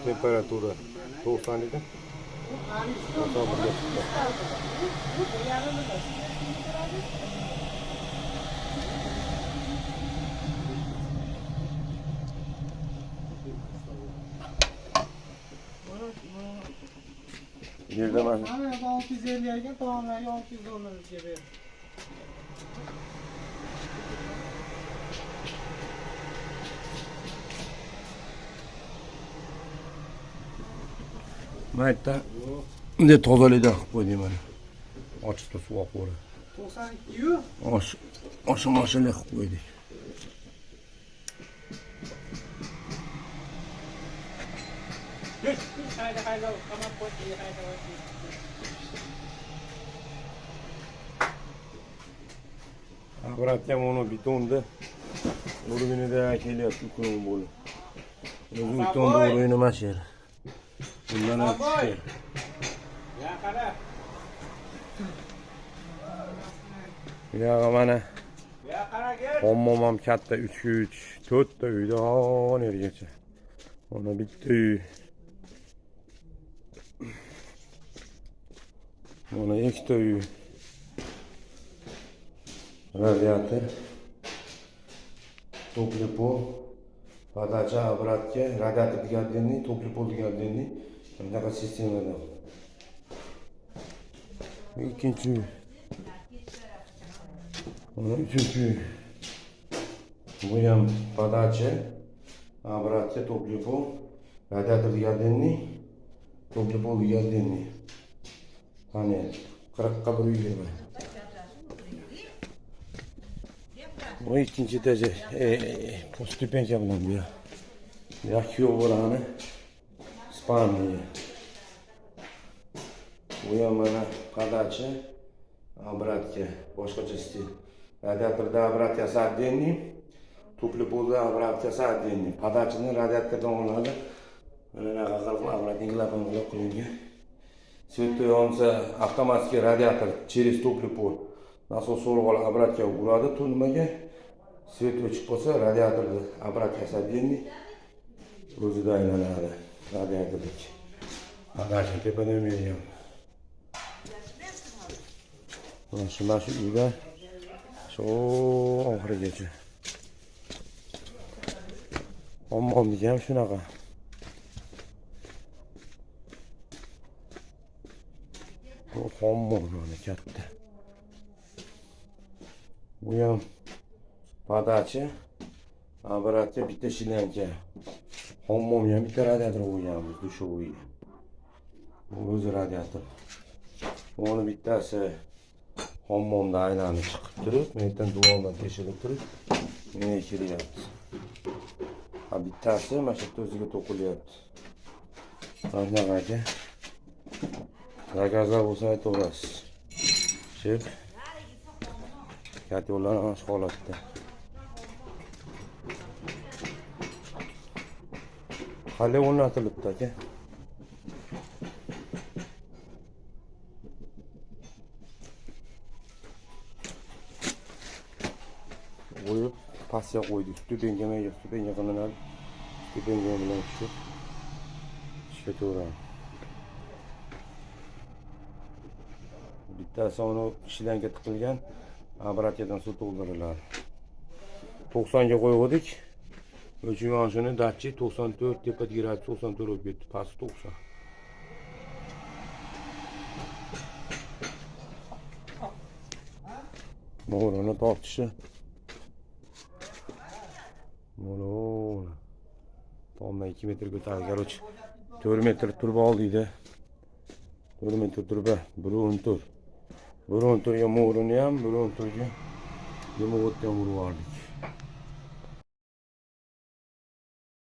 Temperatura 90 edi. 91 ga chiqdi. Yerda mana. Mana yoqda 650 ekan, tomonlarga 600 dollarga berdi. Mana yerda bunday tozalikdan qilib qo'ydik mana. Ochiqda suv oqib yuboradi. 92 yu. Osh, oshi-moshini qilib qo'ydik. Обратно uni betonni уровень ida kelyapti uklon bo'lib. O'zi betonni уровень emas yer. Bundan ham tushgan. Ya qara. Bu yog'i mana. Ya qara gel. Hammom ham katta 3 3 4 ta uyda hon yergacha. Mana bitta uy. Mana ikkita uy. Radiator. Тёплый пол. Подача обратка, radiator degan отдельный, тёплый пол degan отдельный. Bunaqa sistemada. Bu ikkinchi uy. Mana uchinchi uy. Bu ham подача, обратка, тёплый пол, radiator degan отдельный, тёплый пол degan отдельный. Panel 40 ga 120. Bu ikkinchi etaji, ступенька bilan bu yoq. Bu yoq kuyov bolani спальня. Bu ham mana подача, обратка, boshqacha stil. Radiatorda обратка si отдельный, тёплый пол da обратка si отдельный. Подача ni radiatordan olinadi. Mana bunaqa qilib обратный klapan qilib qilingan. Свет yonsa avtomatik radiator через тёплый пол. Nasos so'rib olib обратка uradi to nimaga? Свет o'chib qolsa radiatorda обратка si отдельный o'zida aylanadi radiatordagi. Подача tepadan bergan. Mana shu uyda shu oxirigacha. Hammomniki ham shunaqa. Bu hammom mana katta. Bu ham подача, обратка bitta шланга. Hammomga ham bitta radiator qo'yganmiz душевой ga. Bu o'zi radiator. Buni bittasi hammomda aylanib chiqib turib, bu yerdan devordan teshilib turib, menga kelyapti. Ha, bittasi mana shu yerda o'ziga to'qilyapti. Mana shunaqa aka. Заказ lar bo'lsa aytaverasiz. Ship. Katta yo'llar mana shu holatda. Hali o'rnatilibdi aka. Qo'yib pastga qo'ydik. Ступенька ga ступенька qilinadi. Ступенька bilan tushib ishlataveradi. Bittasi uni шланга tiqilgan, обратка dan suv to'ldiriladi. 90 ga qo'ygandik. O'chib yonishini datchik 94 tepa gradus 94 bo'lib ketdi, pasti 90. Mo'rini tortishi. Mo'ri. Tomdan 2 metr ko'tardi. Короче, 4 metr turba oldiydi. 4 metr turba, 1.14. 1.14 ga mo'rini ham, 1.14 ga дымовод ni ham urib yubordik.